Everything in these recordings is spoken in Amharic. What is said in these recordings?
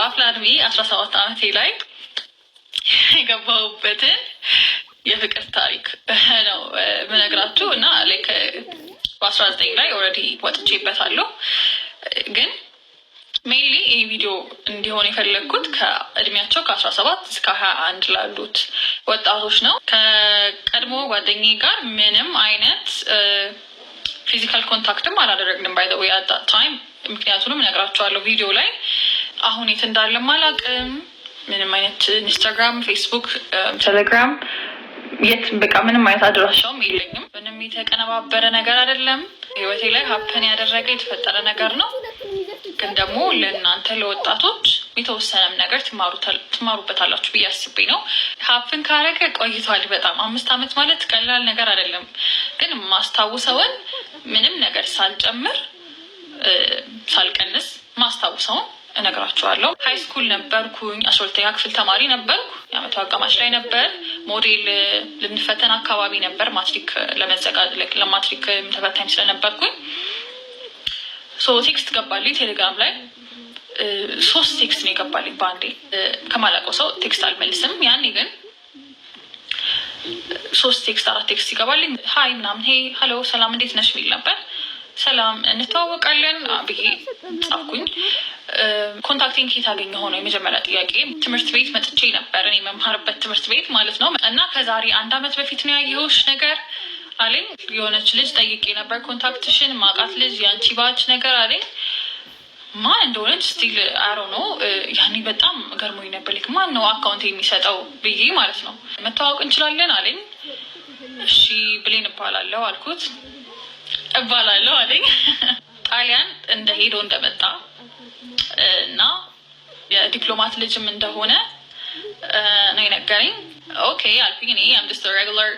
በአፍላ እድሜ 17 ዓመቴ ላይ የገባሁበትን የፍቅር ታሪክ ነው የምነግራችሁ እና like በ19 ላይ already ወጥቼበታለሁ። ግን mainly ይህ ቪዲዮ እንዲሆን የፈለግኩት ከእድሜያቸው ከ17 እስከ 21 ላሉት ወጣቶች ነው። ከቀድሞ ጓደኛዬ ጋር ምንም አይነት physical contact ም አላደረግንም by the way at that time። ምክንያቱንም እነግራችኋለሁ ቪዲዮ ላይ። አሁን የት እንዳለም አላውቅም። ምንም አይነት ኢንስታግራም፣ ፌስቡክ፣ ቴሌግራም የት በቃ ምንም አይነት አድራሻውም የለኝም። ምንም የተቀነባበረ ነገር አይደለም። ህይወቴ ላይ happen ያደረገ የተፈጠረ ነገር ነው። ግን ደግሞ ለእናንተ ለወጣቶች የተወሰነም ነገር ትማሩበታላችሁ ብዬ አስቤ ነው። Happen ካረገ ቆይቷል በጣም። 5 ዓመት ማለት ቀላል ነገር አይደለም። ግን ማስታውሰውን ምንም ነገር ሳልጨምር ሳልቀንስ ማስታውሰውን እነግራችኋለሁ። High school ነበርኩኝ። 12ኛ ክፍል ተማሪ ነበርኩ። የአመቱ አጋማሽ ላይ ነበር። ሞዴል ልንፈተን አካባቢ ነበር። ማትሪክ ለማትሪክ ተፈታኝ ስለነበርኩኝ so text ገባልኝ ቴሌግራም ላይ። ሶስት text ነው የገባልኝ በአንዴ። ከማላውቀው ሰው text አልመልስም። ያኔ ግን ሶስት text አራት text ይገባልኝ፣ hi ምናምን፣ hey፣ hello፣ ሰላም፣ እንዴት ነሽ የሚል ነበር። ሰላም፣ እንተዋወቃለን ብዬ ጻፍኩኝ። Contact ኤን ከየት አገኘኸው ነው የመጀመሪያ ጥያቄ። ትምህርት ቤት መጥቼ ነበር፣ እኔ የመማርበት ትምህርት ቤት ማለት ነው። እና ከዛሬ አንድ አመት በፊት ነው ያየሁሽ ነገር አለኝ። የሆነች ልጅ ጠይቄ ነበር contact ሽን፣ ማቃት ልጅ የአንቺ batch ነገር አለኝ። ማን እንደሆነች still I don't know። ያኔ በጣም ገርሞኝ ነበር። Like ማን ነው account የሚሰጠው ብዬ ማለት ነው። መተዋወቅ እንችላለን አለኝ። እሺ፣ ብሌን እባላለሁ አልኩት። እባላለሁ አለኝ። ጣሊያን እንደ ሄዶ እንደመጣ እና የዲፕሎማት ልጅም እንደሆነ ነው የነገረኝ። Okay አልኩኝ። እኔ I'm just regular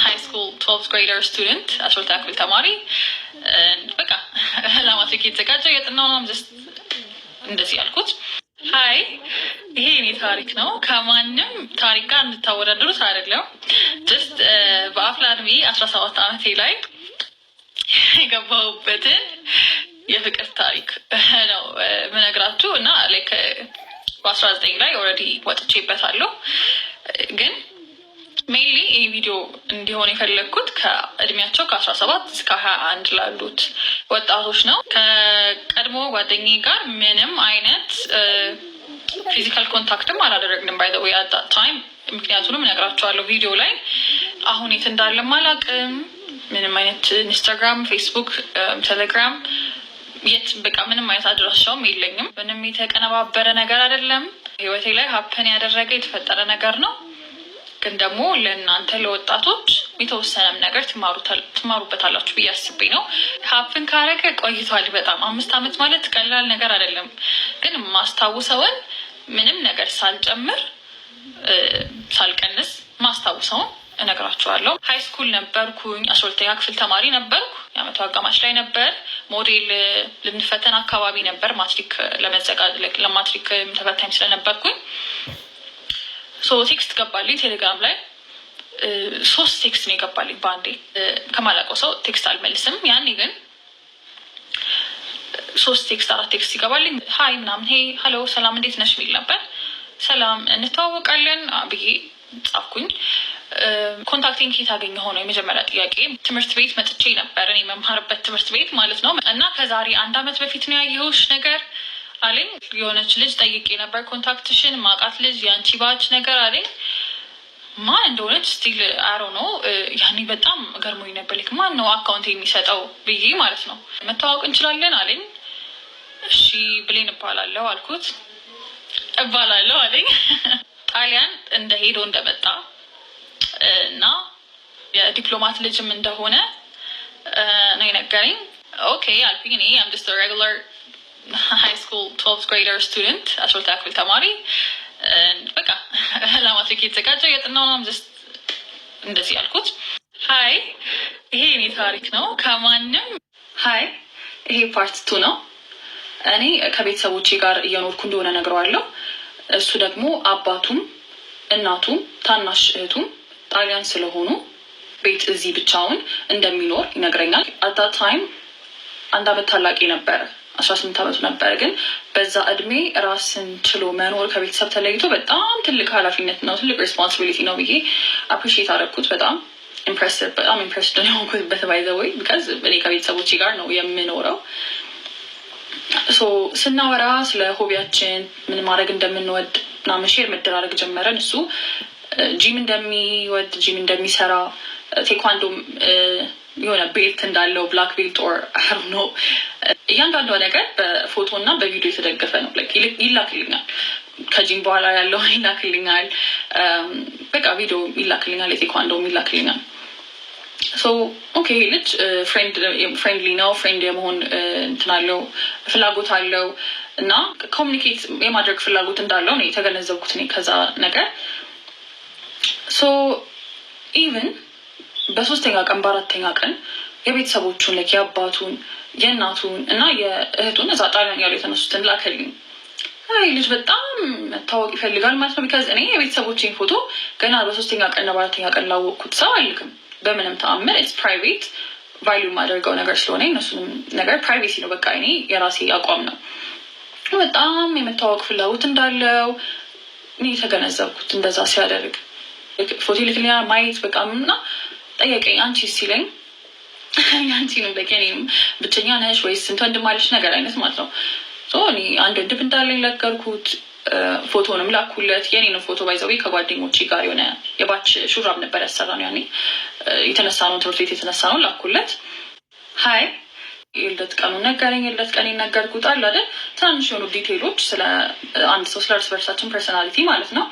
high school 12th grader student፣ 12ኛ ክፍል ተማሪ፣ በቃ ለማትሪክ የተዘጋጀው የጥናው ነው። Just እንደዚህ ያልኩት። Hi፣ ይሄ የኔ ታሪክ ነው። ከማንም ታሪክ ጋር እንድታወዳደሩት አይደለም። Just በአፍላ እድሜ 17 ዓመቴ ላይ የገባሁበትን የፍቅር ታሪክ ነው የምነግራችሁ እና like በ19 ላይ already ወጥቼበታለሁ። ግን mainly ይህ ቪዲዮ እንዲሆን የፈለግኩት ከእድሜያቸው ከ17 እስከ 21 ላሉት ወጣቶች ነው። ከቀድሞ ጓደኛዬ ጋር ምንም አይነት physical contact ም አላደረግንም by the way at that time። ምክንያቱንም እነግራችኋለሁ ቪዲዮ ላይ። አሁን የት እንዳለም አላውቅም። ምንም አይነት ኢንስታግራም፣ ፌስቡክ፣ ቴሌግራም የት በቃ ምንም አይነት አድራሻውም የለኝም። ምንም የተቀነባበረ ነገር አይደለም። ህይወቴ ላይ happen ያደረገ የተፈጠረ ነገር ነው። ግን ደግሞ ለእናንተ ለወጣቶች የተወሰነም ነገር ትማሩበታላችሁ ብዬ አስቤ ነው። Happen ካረገ ቆይቷል በጣም። 5 ዓመት ማለት ቀላል ነገር አይደለም። ግን ማስታውሰውን ምንም ነገር ሳልጨምር ሳልቀንስ ማስታውሰውን እነግራችኋለሁ። High school ነበርኩኝ። 12ኛ ክፍል ተማሪ ነበርኩ። የአመቱ አጋማሽ ላይ ነበር። ሞዴል ልንፈተን አካባቢ ነበር። ማትሪክ ለማትሪክ ተፈታኝ ስለነበርኩኝ so text ገባልኝ ቴሌግራም ላይ። ሶስት text ነው የገባልኝ በአንዴ። ከማላውቀው ሰው text አልመልስም። ያኔ ግን ሶስት text አራት text ይገባልኝ፣ hi ምናምን፣ hey፣ hello፣ ሰላም፣ እንዴት ነሽ የሚል ነበር። ሰላም፣ እንተዋወቃለን ብዬ ጻፍኩኝ። Contact ኤን ከየት አገኘኸው ነው የመጀመሪያ ጥያቄ። ትምህርት ቤት መጥቼ ነበር፣ እኔ የመማርበት ትምህርት ቤት ማለት ነው። እና ከዛሬ አንድ አመት በፊት ነው ያየሁሽ ነገር አለኝ። የሆነች ልጅ ጠይቄ ነበር contact ሽን፣ ማቃት ልጅ የአንቺ batch ነገር አለኝ። ማን እንደሆነች still I don't know። ያኔ በጣም ገርሞኝ ነበር። Like ማን ነው account የሚሰጠው ብዬ ማለት ነው። መተዋወቅ እንችላለን አለኝ። እሺ፣ ብሌን እባላለሁ አልኩት። እባላለሁ አለኝ። ጣሊያን እንደ ሄዶ እንደመጣ እና የዲፕሎማት ልጅም እንደሆነ ነው የነገረኝ። Okay አልኩኝ። እኔ I'm just regular high school 12th grader student፣ 12ኛ ክፍል ተማሪ፣ በቃ ለማትሪክ የተዘጋጀው የጥናው ነው። Just እንደዚህ ያልኩት። Hi፣ ይሄ የኔ ታሪክ ነው። ከማንም Hi፣ ይሄ part two ነው። እኔ ከቤተሰቦቼ ጋር እየኖርኩ እንደሆነ ነግረዋለሁ። እሱ ደግሞ አባቱም እናቱም ታናሽ እህቱም ጣሊያን ስለሆኑ ቤት እዚህ ብቻውን እንደሚኖር ይነግረኛል። At that time አንድ አመት ታላቄ ነበረ። 18 ዓመቱ ነበር። ግን በዛ እድሜ ራስን ችሎ መኖር ከቤተሰብ ተለይቶ በጣም ትልቅ ኃላፊነት ነው፣ ትልቅ responsibility ነው ብዬ appreciate አደረኩት። በጣም impressive፣ በጣም impressed ነው የሆንኩበት by the way፣ because እኔ ከቤተሰቦቼ ጋር ነው የምኖረው። So ስናወራ ስለ hobby ያችን፣ ምን ማድረግ እንደምንወድ ምናምን share መደራረግ ጀመረን። እሱ ጂም እንደሚወድ፣ ጂም እንደሚሰራ፣ ቴኳንዶም የሆነ belt እንዳለው፣ black belt or I don't know፣ እያንዳንዷ ነገር በፎቶ እና በቪዲዮ የተደገፈ ነው። ይላክልኛል። ከጂም በኋላ ያለው ይላክልኛል። በቃ ቪዲዮ ይላክልኛል፣ የቴኳንዶም ይላክልኛል። So okay፣ ይሄ ልጅ friendly ነው፣ friend የመሆን እንትን አለው፣ ፍላጎት አለው እና communicate የማድረግ ፍላጎት እንዳለው ነው የተገነዘብኩት እኔ ከዛ ነገር። So even በሶስተኛ ቀን፣ በአራተኛ ቀን የቤተሰቦቹን፣ like የአባቱን፣ የእናቱን እና የእህቱን እዛ ጣሊያን ያሉ የተነሱትን ላከልኝ። ይህ ልጅ በጣም መታወቅ ይፈልጋል ማለት ነው። Because እኔ የቤተሰቦቼን ፎቶ ገና በሶስተኛ ቀንና በአራተኛ ቀን ላወቅኩት ሰው አልልክም በምንም ተአምር። It's private፣ value የማደርገው ነገር ስለሆነ እነሱንም ነገር privacy ነው። በቃ እኔ የራሴ አቋም ነው። በጣም የመታወቅ ፍላጎት እንዳለው እኔ የተገነዘብኩት እንደዛ ሲያደርግ፣ ፎቶ ይልክልኛል ማየት በቃ እና ጠየቀኝ። አንቺ ሲለኝ አንቺንም በቃ እኔም ብቸኛ ነሽ ወይስ ስንት ወንድም አለሽ ነገር አይነት ማለት ነው። እኔ አንድ ወንድም እንዳለኝ ነገርኩት። ፎቶንም ላኩለት። የኔንም ፎቶ by the way ከጓደኞቼ ጋር የሆነ የ batch ሹራብ ነበር ያሰራ ነው፣ ያኔ የተነሳ ነው፣ ትምህርት ቤት የተነሳ ነው፣ ላኩለት። Hi፣ የልደት ቀኑ ነገረኝ። የልደት ቀን ነገርኩት። አለ አይደል ትናንሽ የሆኑ detail ኦች ስለ አንድ ሰው፣ ስለ እርስ በርሳችን personality ማለት ነው።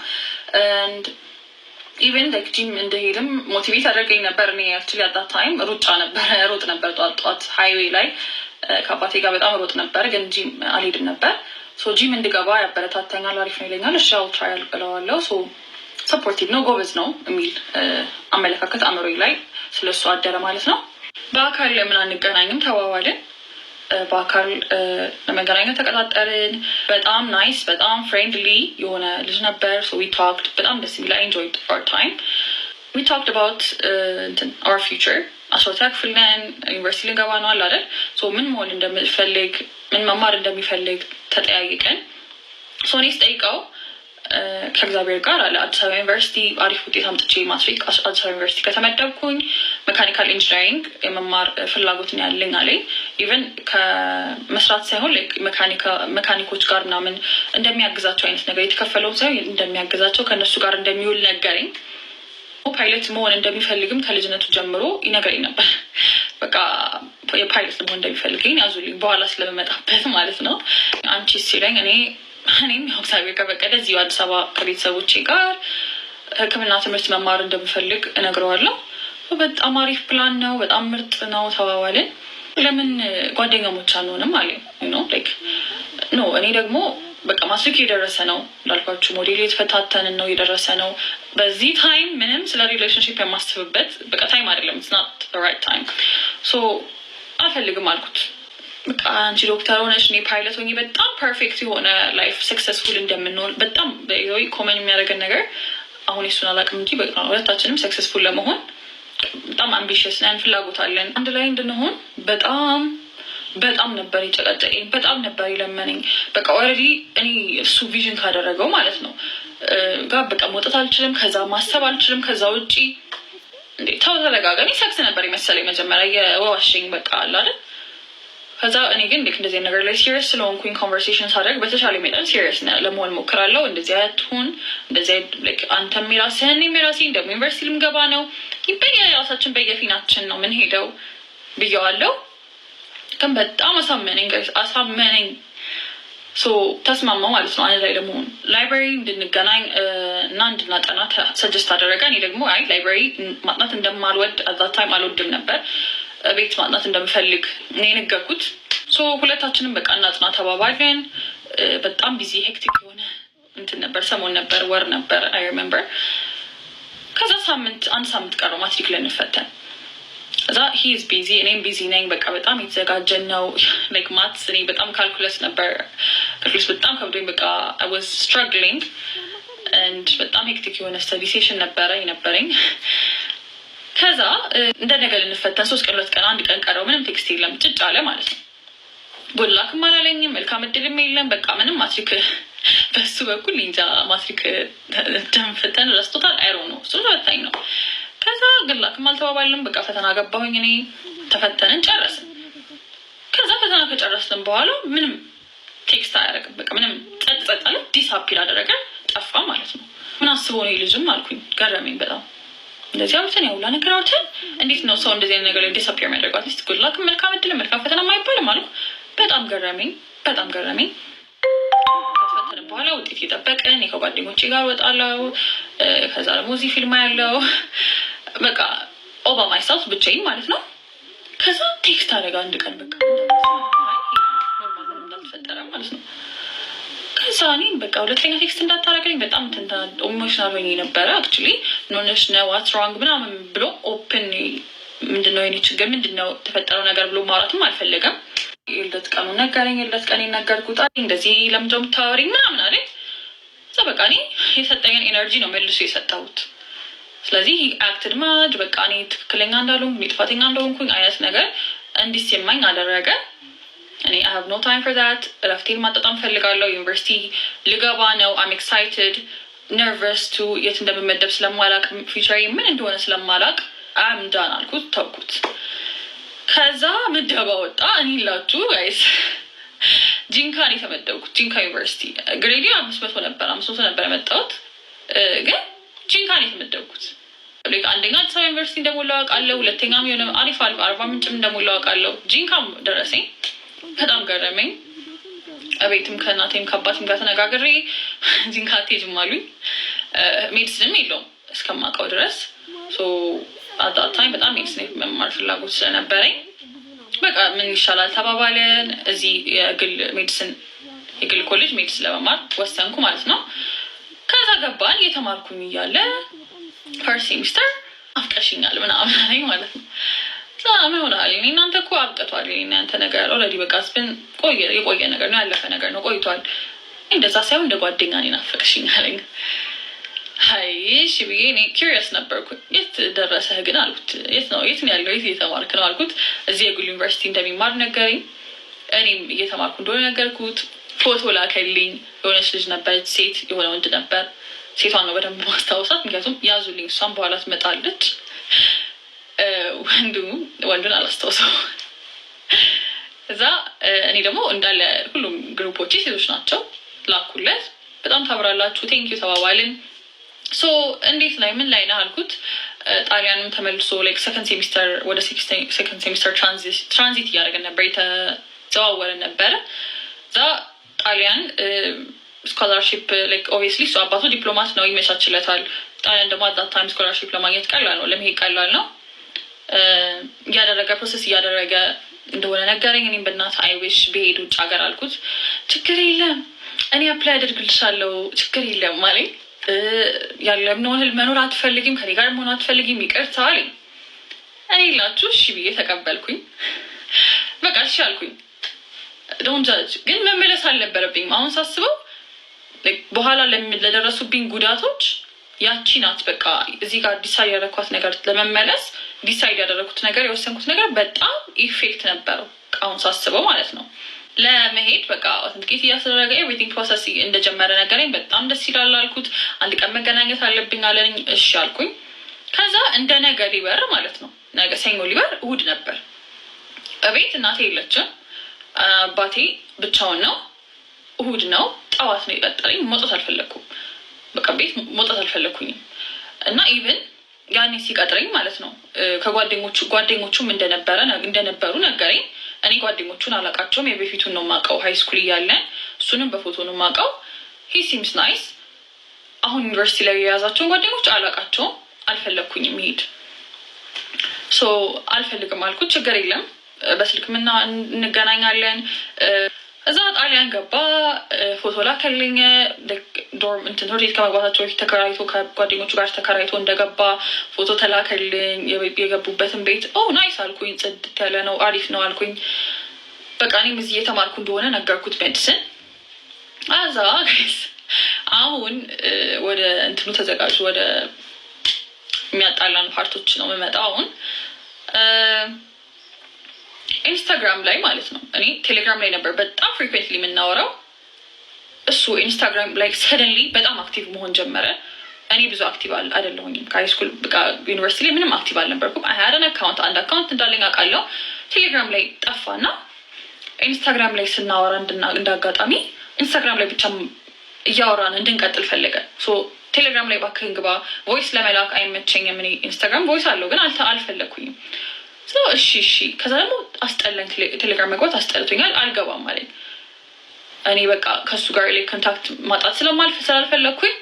Even like ጂም እንደሄድም motivate አደርገኝ ነበር። እኔ actually at that time ሩጫ ነበረ፣ ሮጥ ነበር ጠዋት ጠዋት highway ላይ ከአባቴ ጋር በጣም ሮጥ ነበር፣ ግን ጂም አልሄድም ነበር። So ጂም እንድገባ ያበረታተኛል። አሪፍ ነው ይለኛል። እሺ I'll try እለዋለሁ። So supportive ነው፣ ጎበዝ ነው የሚል አመለካከት አእምሮዬ ላይ ስለሱ አደረ ማለት ነው። በአካል ለምን አንገናኝም ተባባልን። በአካል ለመገናኘት ተቀጣጠርን። በጣም nice፣ በጣም friendly የሆነ ልጅ ነበር። So we talked፣ በጣም ደስ የሚል፣ I enjoyed our time። We talked about እንትን our future። 12ኛ ክፍል ነን፣ ዩኒቨርሲቲ ልንገባ ነው አለ አይደል? So ምን መሆን እንደምፈልግ፣ ምን መማር እንደሚፈልግ ተጠያይቀን፣ so እኔ ስጠይቀው ከእግዚአብሔር ጋር አለ አዲስ አበባ ዩኒቨርሲቲ አሪፍ ውጤት አምጥቼ ማትሪክ አዲስ አበባ ዩኒቨርሲቲ ከተመደብኩኝ mechanical engineering የመማር ፍላጎትን ያለኝ አለኝ። Even ከመስራት ሳይሆን መካኒኮች ጋር ምናምን እንደሚያግዛቸው አይነት ነገር፣ የተከፈለውን ሳይሆን እንደሚያግዛቸው፣ ከእነሱ ጋር እንደሚውል ነገረኝ። ፓይለት መሆን እንደሚፈልግም ከልጅነቱ ጀምሮ ይነግረኝ ነበር። በቃ የፓይለት መሆን እንደሚፈልገኝ ያዙልኝ በኋላ ስለምመጣበት ማለት ነው። አንቺ ሲለኝ እኔም ያው እግዚአብሔር ከፈቀደ እዚሁ አዲስ አበባ ከቤተሰቦቼ ጋር ሕክምና ትምህርት መማር እንደምፈልግ እነግረዋለሁ። በጣም አሪፍ ፕላን ነው፣ በጣም ምርጥ ነው ተባባልን። ለምን ጓደኛሞች አንሆንም አለ። No, like no፣ እኔ ደግሞ በቃ ማትሪክ የደረሰ ነው እንዳልኳችሁ፣ ሞዴል የተፈታተንን ነው፣ የደረሰ ነው። በዚህ time ምንም ስለ relationship የማስብበት በቃ time አይደለም። It's not right time፣ so አልፈልግም አልኩት። በቃ አንቺ ዶክተር ሆነሽ እኔ ፓይለት ሆኜ በጣም perfect የሆነ life፣ successful እንደምንሆን፣ በጣም common የሚያደርገን ነገር፣ አሁን የሱን አላውቅም እንጂ በቃ ሁለታችንም successful ለመሆን በጣም ambitious ነን፣ ፍላጎት አለን። አንድ ላይ እንድንሆን በጣም በጣም ነበር የጨቀጨቀኝ፣ በጣም ነበር የለመነኝ። በቃ already እኔ እሱ vision ካደረገው ማለት ነው ጋር በቃ መውጣት አልችልም፣ ከዛ ማሰብ አልችልም። ከዛ ውጪ እንዴ ተው ተረጋጋ። እኔ ሰክስ ነበር የመሰለኝ መጀመሪያ፣ የዋሸኝ በቃ አለ አይደል። ከዛ እኔ ግን ልክ እንደዚህ ነገር ላይ serious ስለሆንኩኝ conversation ሳደርግ በተቻለ መጠን serious ለመሆን ሞክራለሁ። እንደዚህ አትሁን፣ እንደዚህ አንተም የራስህን እኔም የራሴን፣ ደግሞ ዩኒቨርሲቲ ልምገባ ነው፣ በየራሳችን በየፊናችን ነው ምንሄደው ብየዋለሁ። ግን በጣም አሳመነኝ፣ guys፣ አሳመነኝ። So ተስማማ ማለት ነው አንድ ላይ ለመሆን። Library እንድንገናኝ እና እንድናጠና suggest አደረገ። እኔ ደግሞ አይ library ማጥናት እንደማልወድ፣ at that time አልወድም ነበር፣ ቤት ማጥናት እንደምፈልግ እኔ የነገርኩት። So ሁለታችንም በቃ እናጥና ተባባልን። በጣም busy፣ hectic የሆነ እንትን ነበር፣ ሰሞን ነበር፣ ወር ነበር፣ I remember። ከዛ ሳምንት፣ አንድ ሳምንት ቀረው ማትሪክ ልንፈተን። እዛ he's busy፣ እኔም busy ነኝ። በቃ በጣም የተዘጋጀን ነው። Like maths እኔ በጣም calculus ነበር፣ calculus በጣም ከብዶኝ በቃ I was struggling and በጣም hectic የሆነ study session ነበረ የነበረኝ። ከዛ እንደ ነገ ልንፈተን 3 ቀን፣ 2 ቀን፣ አንድ ቀን ቀረው። ምንም text የለም፣ ጭጭ አለ ማለት ነው። Good luck ም አላለኝም። መልካም እድልም የለም። በቃ ምንም ማትሪክ በሱ በኩል እንጃ ማትሪክ ደንፍተን ረስቶታል። አይሮ ነው እሱ ተፈታኝ ነው። ከዛ good luck ም አልተባባልንም። በቃ ፈተና ገባሁኝ እኔ፣ ተፈተንን፣ ጨረስን። ከዛ ፈተና ከጨረስን በኋላ ምንም text አያደርግም። በቃ ምንም ጸጥ ጸጥ አለ። Disappear አደረገ፣ ጠፋ ማለት ነው። ምን አስቦ ነው ልጅም አልኩኝ። ገረመኝ በጣም። እንደዚህ አውርተን ያውላ ነገር አውርተን እንዴት ነው ሰው እንደዚህ አይነት ነገር ላይ disappear የሚያደርገው? At least good luck፣ መልካም እድል፣ መልካም ፈተና አይባልም አልኩ። በጣም ገረመኝ፣ በጣም ገረመኝ። ከተፈተንን በኋላ ውጤት እየጠበቅን እኔ ከጓደኞቼ ጋር ወጣለው። ከዛ ደግሞ እዚህ ፊልም ያለው በቃ all by myself ብቻዬን ማለት ነው። ከዛ text አደረገ አንድ ቀን፣ በቃ normal እንዳልተፈጠረ ማለት ነው። ከዛ እኔ በቃ ሁለተኛ text እንዳታረገኝ በጣም emotional ሆኜ ነበረ። Actually ምን ሆነሽ ነው፣ what's wrong ምናምን ብሎ open ምንድነው የኔ ችግር፣ ምንድነው የተፈጠረው ነገር ብሎ ማውራትም አልፈለገም። የልደት ቀኑ ነገረኝ። የልደት ቀን ነገርኩት። እንደዚህ ለምንድነው የምታወሪኝ ምናምን አለኝ። እዛ በቃ እኔ የሰጠኝን energy ነው መልሶ የሰጠሁት። ስለዚህ acted mad፣ በቃ እኔ ትክክለኛ እንዳልሆንኩ፣ ጥፋተኛ እንደሆንኩኝ አይነት ነገር እንዲሰማኝ አደረገ። እኔ I have no time for that። እረፍቴን ማጣጣም ፈልጋለሁ። ዩኒቨርሲቲ ልገባ ነው። I'm excited, nervous too። የት እንደምመደብ ስለማላቅ፣ future ምን እንደሆነ ስለማላቅ I'm done አልኩት፣ ተውኩት። ከዛ ምደባ ወጣ። እኔ ላችሁ guys፣ ጂንካን የተመደብኩት፣ ጂንካ ዩኒቨርሲቲ። Grade ኤ 500 ነበር፣ 500 ነበር የመጣሁት፣ ግን ጂንካን የተመደብኩት። አንደኛ አዲስ አበባ ዩኒቨርሲቲ እንደሞላው አውቃለሁ። ሁለተኛም የሆነ አሪፍ አሪፍ አርባ ምንጭም እንደሞላው አውቃለሁ። ጂንካም ደረሰኝ። በጣም ገረመኝ። እቤትም ከእናቴም ከአባቴም ጋር ተነጋግሬ ጂንካ አትሄጂም አሉኝ። Medicine ም የለውም እስከማውቀው ድረስ። At that time በጣም medicine መማር ፍላጎት ስለነበረኝ በቃ ምን ይሻላል ተባባልን። እዚህ የግል medicine፣ የግል ኮሌጅ medicine ለመማር ወሰንኩ ማለት ነው። ከዛ ገባን። እየተማርኩኝ እያለ first semester አፍቀሽኛል ምናምን አለኝ ማለት ነው። ምን ሆነሃል? እኔ እናንተ እኮ አብቅቷል። እናንተ ነገር already በቃ ስብን ቆየ፣ የቆየ ነገር ነው፣ ያለፈ ነገር ነው፣ ቆይቷል። እንደዛ ሳይሆን እንደ ጓደኛ እኔን ናፈቅሽኝ አለኝ። ሀይ እሺ ብዬ እኔ curious ነበርኩ። የት ደረሰህ ግን አልኩት። የት ነው፣ የት ነው ያለው፣ የት እየተማርክ ነው አልኩት። እዚህ የግል ዩኒቨርሲቲ እንደሚማር ነገረኝ። እኔም እየተማርኩ እንደሆነ ነገርኩት። ፎቶ ላከልኝ። የሆነች ልጅ ነበረች፣ ሴት፣ የሆነ ወንድ ነበር። ሴቷን ነው በደንብ ማስታወሳት፣ ምክንያቱም ያዙልኝ፣ እሷን በኋላ ትመጣለች። ወንዱን አላስታውሰው። እዛ እኔ ደግሞ እንዳለ ሁሉም group ኦቼ ሴቶች ናቸው። ላኩለት። በጣም ታምራላችሁ፣ thank you ተባባልን። So እንዴት ላይ ምን ላይ ነህ አልኩት። ጣሊያንም ተመልሶ like second semester፣ ወደ second semester transit እያደረገን ነበር፣ የተዘዋወረን ነበረ። እዛ ጣሊያን scholarship፣ obviously እሱ አባቱ ዲፕሎማት ነው፣ ይመቻችለታል። ጣሊያን ደግሞ at that time scholarship ለማግኘት ቀላል ነው፣ ለመሄድ ቀላል ነው። እያደረገ process እያደረገ እንደሆነ ነገረኝ። እኔም በእናትህ I wish ብሄድ ውጭ ሀገር አልኩት። ችግር የለም፣ እኔ apply አደርግልሻለሁ፣ ችግር የለም አለኝ። ያለምነውን ህልም መኖር አትፈልጊም፣ ከኔ ጋር መሆን አትፈልጊም፣ ይቅርታ አለኝ። እኔ ላችሁ እሺ ብዬ ተቀበልኩኝ። በቃ እሺ አልኩኝ። Don't judge፣ ግን መመለስ አልነበረብኝም። አሁን ሳስበው በኋላ ለደረሱብኝ ጉዳቶች ያቺ ናት። በቃ እዚህ ጋር decide ያደረግኳት ነገር፣ ለመመለስ decide ያደረግኩት ነገር፣ የወሰንኩት ነገር በጣም effect ነበረው። አሁን ሳስበው ማለት ነው። ለመሄድ በቃ authenticate እያስደረገ everything process እንደጀመረ ነገረኝ። በጣም ደስ ይላል አልኩት። አንድ ቀን መገናኘት አለብኝ አለኝ። እሺ አልኩኝ። ከዛ እንደ ነገ ሊበር ማለት ነው፣ ነገ ሰኞ ሊበር እሁድ ነበር። እቤት እናቴ የለችም፣ አባቴ ብቻውን ነው። እሁድ ነው፣ ጠዋት ነው የቀጠረኝ። መውጣት አልፈለግኩም። በቃ ቤት መውጣት አልፈለግኩኝም። እና even ያኔ ሲቀጥረኝ ማለት ነው ከጓደኞቹ ጓደኞቹም እንደነበሩ ነገረኝ። እኔ ጓደኞቹን አላውቃቸውም። የበፊቱን ነው የማውቀው፣ high school እያለን እሱንም በፎቶ ነው የማውቀው። He seems nice። አሁን ዩኒቨርሲቲ ላይ የያዛቸውን ጓደኞች አላውቃቸውም። አልፈለግኩኝም መሄድ፣ so አልፈልግም አልኩት። ችግር የለም፣ በስልክ ምና እንገናኛለን። እዛ ጣሊያን ገባ፣ ፎቶ ላከልኝ። Dorm እንትን ትምህርት ቤት ከመግባታቸው በፊት ተከራይቶ፣ ከጓደኞቹ ጋር ተከራይቶ እንደገባ ፎቶ ተላከልኝ። የገቡበትን ቤት oh nice አልኩኝ። ጽድት ያለ ነው፣ አሪፍ ነው አልኩኝ። በቃ እኔም እዚህ እየተማርኩ እንደሆነ ነገርኩት medicine። አዛ guys አሁን ወደ እንትኑ ተዘጋጁ። ወደ የሚያጣላን part ኦች ነው የምመጣው አሁን። ኢንስታግራም ላይ ማለት ነው። እኔ ቴሌግራም ላይ ነበር በጣም frequently የምናወራው። እሱ ኢንስታግራም ላይ suddenly በጣም active መሆን ጀመረ። እኔ ብዙ active አይደለሁኝም። ከ high school በቃ ዩኒቨርሲቲ ላይ ምንም active አልነበርኩም። I had an account፣ አንድ account እንዳለኝ አውቃለሁ። ቴሌግራም ላይ ጠፋና ኢንስታግራም ላይ ስናወራ እንደ አጋጣሚ ኢንስታግራም ላይ ብቻ እያወራን እንድንቀጥል ፈለገ። ቴሌግራም ላይ እባክህን ግባ፣ voice ለመላክ አይመቸኝም። እኔ ኢንስታግራም voice አለው ግን አልፈለግኩኝም። እሺ። ከዛ ደግሞ አስጠላኝ፣ ቴሌግራም መግባት አስጠልቶኛል፣ አልገባም አለኝ። እኔ በቃ ከእሱ ጋር ላይ contact ማጣት ስላልፈለግኩኝ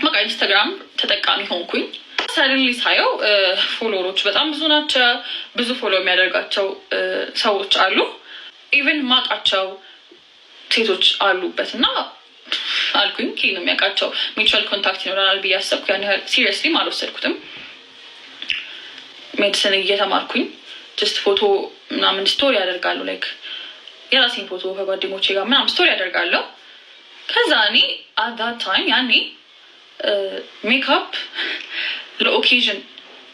በቃ ኢንስታግራም ተጠቃሚ ሆንኩኝ። Suddenly ሳየው follower ኦች በጣም ብዙ ናቸው። ብዙ follow የሚያደርጋቸው ሰዎች አሉ። Even ማቃቸው ሴቶች አሉበት እና አልኩኝ ከየት ነው የሚያውቃቸው? Mutual contact ይኖረናል ብዬ አሰብኩ። ያን ያህል seriously ም አልወሰድኩትም። Medicine እየተማርኩኝ just ፎቶ ምናምን story አደርጋለሁ፣ like የራሴን ፎቶ ከጓደኞቼ ጋር ምናምን story አደርጋለሁ። ከዛ እኔ at that time ያኔ ሜካፕ ለ occasion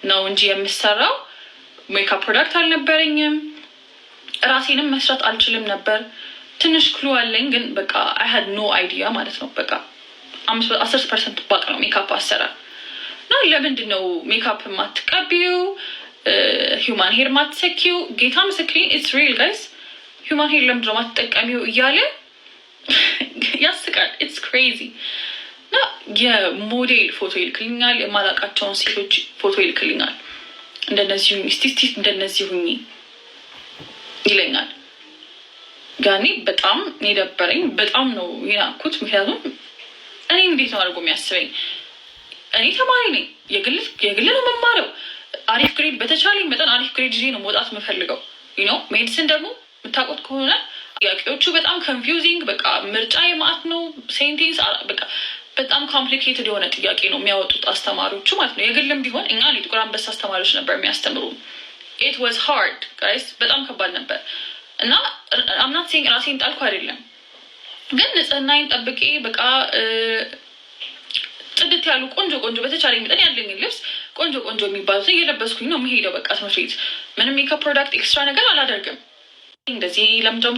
ነው እንጂ የምሰራው makeup product አልነበረኝም። ራሴንም መስራት አልችልም ነበር። ትንሽ clue አለኝ ግን በቃ I had no idea ማለት ነው። በቃ 10% ባቅ ነው ሜካፕ አሰራር እና ለምንድን ነው ሜካፕ የማትቀቢው፣ human hair ማትሰኪው? ጌታ ምስክሬ፣ it's real, guys። Human hair ለምንድን ነው ማትጠቀሚው እያለ ያስቃል። It's crazy። እና የሞዴል ፎቶ ይልክልኛል፣ የማላውቃቸውን ሴቶች ፎቶ ይልክልኛል። እንደነዚህ ሁኚ፣ እስቲ እስቲ እንደነዚህ ሁኚ ይለኛል። ያኔ በጣም የደበረኝ፣ በጣም ነው የናኩት። ምክንያቱም እኔ እንዴት ነው አድርጎ የሚያስበኝ? እኔ ተማሪ ነኝ፣ የግል ነው መማረው። አሪፍ grade፣ በተቻለኝ መጠን አሪፍ grade ይዤ ነው መውጣት የምፈልገው። Medicine ደግሞ የምታውቁት ከሆነ ጥያቄዎቹ በጣም confusing፣ በቃ ምርጫ የማአት ነው፣ sentence፣ በቃ በጣም complicated የሆነ ጥያቄ ነው የሚያወጡት አስተማሪዎቹ ማለት ነው። የግልም ቢሆን እኛ የጥቁር አንበሳ አስተማሪዎች ነበር የሚያስተምሩ። It was hard, guys፣ በጣም ከባድ ነበር። እና I'm not saying ራሴን ጣልኩ አይደለም፣ ግን ንጽህናዬን ጠብቄ በቃ ጽድት ያሉ ቆንጆ ቆንጆ፣ በተቻለኝ መጠን ያለኝን ልብስ ቆንጆ ቆንጆ የሚባሉትን እየለበስኩኝ ነው የምሄደው። በቃ ትምህርት ቤት ምንም makeup product extra ነገር አላደርግም። እንደዚህ ለምንድነው